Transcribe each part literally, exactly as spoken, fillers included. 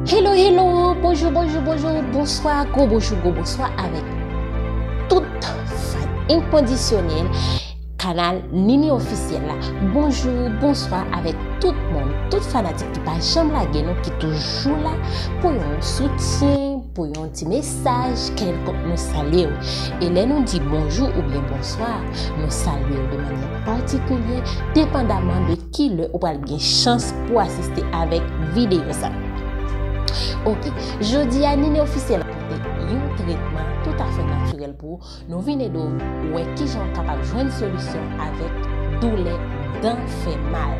Hello, hello, bonjou, bonjou, bonjou, bonswa, gwo bonjou, gwo bonswa avèk tout fan enkondisyonèl kanal Nini Ofisyèl la. Bonjou, bonswa avèk tout moun, tout fanatik ki pa janm lage nou, ki toujou la pou yon soutyen, pou yon ti mesaj kèlkonk, nou salye w. E lè nou di bonjou oubyen bonswa, nou salye w de manyè patikilye, depandaman de ki lè ou pral gen chans pou asiste avèk videyo sa. Ok, jodi a Nini Ofisyèl pote yon tretman toutafè natirèl pou ou. Nou vin ede w wè kijan w kapab jwenn solisyon avèk doulè dan fè mal.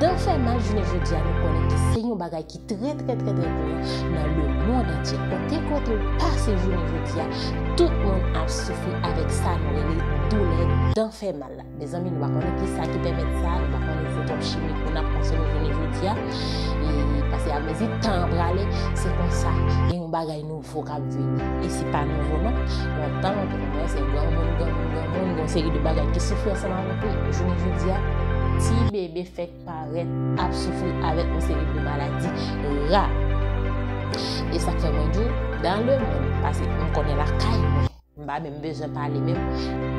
Dan fè mal, jounen jodi a, nou konnen ke se yon bagay ki trè, trè, trè, trè kouran nan lemonn antye. Kote, kote w pase jounen jodi a, tout moun ap soufri avèk sa nou rele doulè dan fè mal la. Mezanmi, nou pa konnen kisa ki pèmèt sa, nou pa konnen se twòp chimik moun ap konsome jounen jodi a. E, paske amezi tan an prale, se konsa, gen yon bagay nouvo k ap vini. E se pa nouvo non. Lontan, lontan, nou wè se granmoun, granmoun, granmoun, gen yon seri de bagay ki soufri ansanm avèk li. Jounen jodi a, ti bebe fèk parèt ap soufri avèk yon seri de maladi ra. E sa k fè mwen di w, dan lemonn, paske m konnen lakay mwen, m pa menm bezwen pale menm,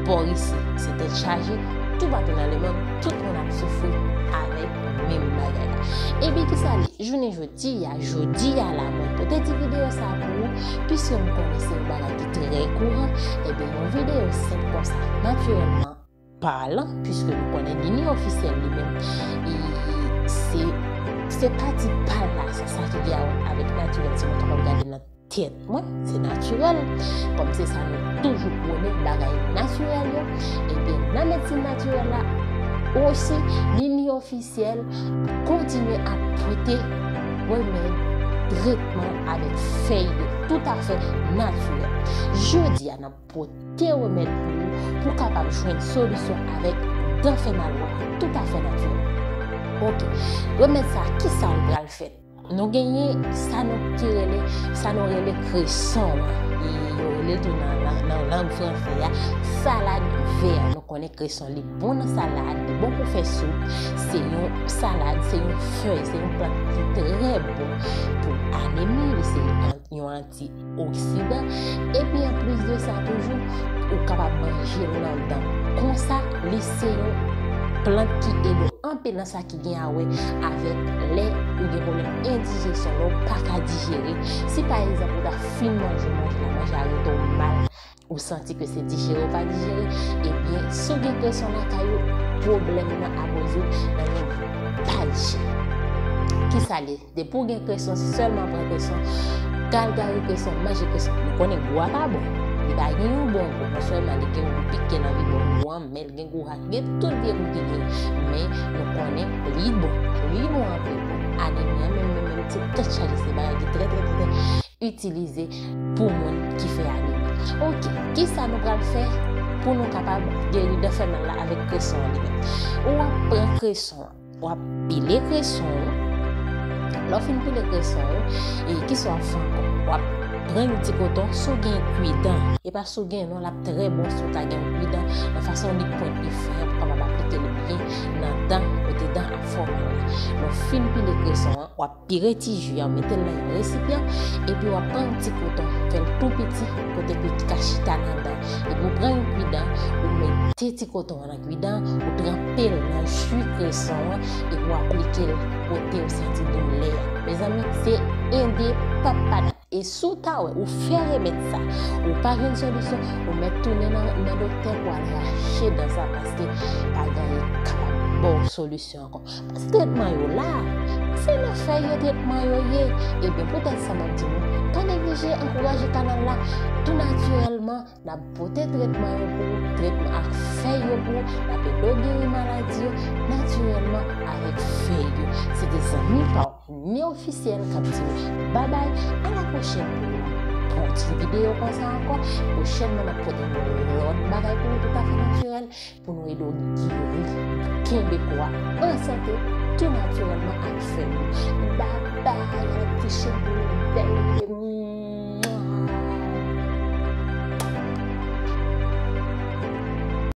bò isi, se tèt chaje, toupatou nan lemonn, tout moun ap soufri avèk menm bagay la. Epi kisa li, jounen jodi a, jodi a la, mwen pote ti videyo sa pou ou, piske m konnen se yon bagay ki trè kouran, ebyen yon videyo senp konsa, natirèlman palan, piske nou konnen Nini Ofisyèl li menm, e, se, se pati pa l la, se sa ki gen a wè avèk natirèl, si mwen kapab gade nan tèt mwen, se natirèl, kòm se sa nou toujou pwone, bagay natirèl yo, ebyen nan medsin natirèl la osi, Nini Ofisyèl kontinye ap pote remèd, tretman avèk fèy yo, toutafè natirèl. Jodi a, n ap pote remèd pou ou, pou w kapab jwenn solisyon avèk dan fè mal ou a, toutafè natirèl. Ok, remèd sa, kisa l pral fè? Nou genyen sa nou ki rele, sa nou rele kreson an. E yo rele l tou nan, nan, nan lang franse a, salad vè. Nou konnen kreson, li bon nan salad, li bon pou fè soup. Se yon salad, se yon fèy, se yon plant ki trè bon pou anemi, li se an-, yon antioksidan. Epi anplis de sa toujou, ou kapab manje l nan dan. Konsa, li se yon plant ki ede w anpil nan sa ki gen a wè avèk lè ou gen pwoblèm endijeksyon, lè w pa ka dijere. Si pa egzanp ou ta fin manje, manje la, manje a rete w mal, ou santi ke se dijere ou pa dijere, ebyen, si w gen kreson lakay ou, pwoblèm nan ap rezoud nan yon bal chè. Kisa l ye? Depi w gen kreson, sèlman pran kreson, galgari kreson, manje kreson. Nou konnen gou a pa bon. Li pa gen yon bon gou. Non sèlman li gen gou pike nan vi bon gou an, men l gen gou ak, gen tout vye gou ki gen. Men nou konnen li bon. Li bon anpil pou anemi an, menm, menm, menm, ti tèt chaje se bagay ki trè, trè, trè, trè itilize pou moun ki fè anemi. Ok, kisa nou pral fè pou nou kapab geri dan fè mal la avèk kreson an li menm? Ou ap pran kreson an, w ap pile kreson ou. Lè w fin pile kreson ou, e kisa w ap fè ankò? W ap pran yon ti koton, si w gen kwidan. E pa si w gen non, l ap trè bon si w ta gen yon kwidan. Nan fason li pwent li fen an, pou w kapab aplike l byen nan dan, kote dan ap fè w mal la. Lè w fin pile kreson an, w ap pire ti ji a, w mete l nan yon resipyan, epi w ap pran yon ti koton, fè l tou piti, kote ke li ka chita nan dan. Epi w pran yon kwidan, ou mete ti koton an nan kwidan, ou tranpe l nan ji kreson an, epi w aplike l kote w santi doulè a. Mezanmi, se ede papa dat. E si w ta wè, ou fè remèd sa, ou pa jwenn solisyon, ou mèt tounen nan, nan doktè pou al rache dan sa, paske pa gen anyen k kapab ba w solisyon ankò. Paske tretman yo la, se nan fèy yo tretman yo ye. Ebyen, poutèt sa, m ap di nou, pa neglije ankouraje kanal la tou natirèlman. N ap pote tretman yo pou ou, tretman ak fèy yo pou ou, n ap ede w geri maladi yo natirèlman avèk fèy yo. Se te zanmi pa w, Nini Ofisyèl, k ap di w babay, a la pwochèn pou yon bon ti videyo konsa ankò. Pwochènman, n ap pote yon lòt bagay pou nou toutafè natirèl, pou nou ede w geri, kenbe kò a an sante, tou natirèlman ak fèy yo. Babay, a la pwochèn pou yon bèl videyo.